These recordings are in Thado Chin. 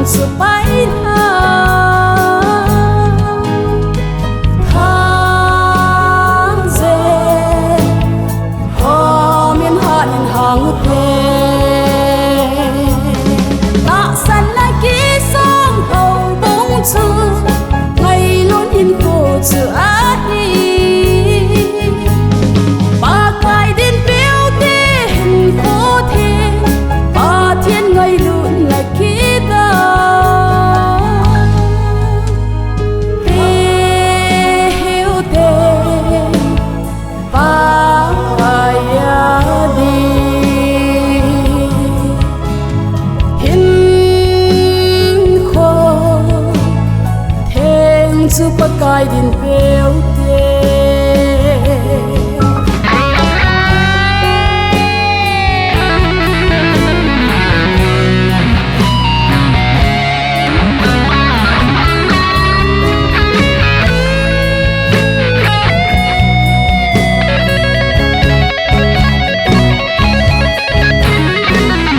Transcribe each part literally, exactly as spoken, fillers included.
Supai na thang je, hom in hat in hang u te. Tahsan na kisong ho bung chu, ngailun in ko chu ahi. Pakai din peute'n kho theng, Pathian ngailutna kida. He heu te, Pakai a di. Hinkho theng chu Pakai din peute'n.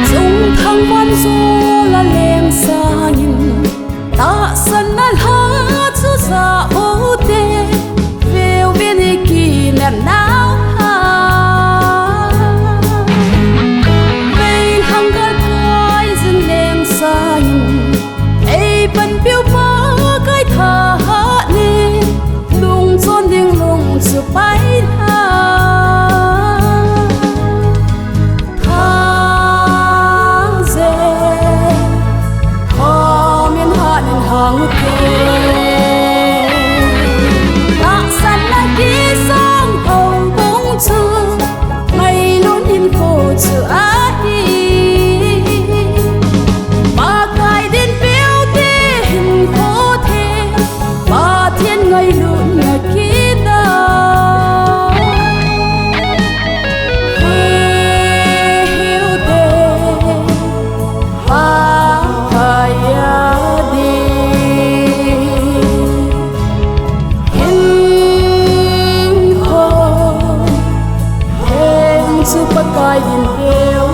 Chungthang van jol a leng sangin, tahsan na lha chu ja u te, veu vin i kinepna ha. Meilhang gal kai jin leng sangin, ei panpiu Pakai thahat ni, lungchon ding lung chu pai na. Thang je, hom in hat in hang u te. Tahsan na kisong ho bung chu, ngailun in ko chu ahi. Pakai din peute'n kho theng, Pathian ngailutna kida. He heu te, Pakai a di. Hinkho theng chu Pakai din peute'n.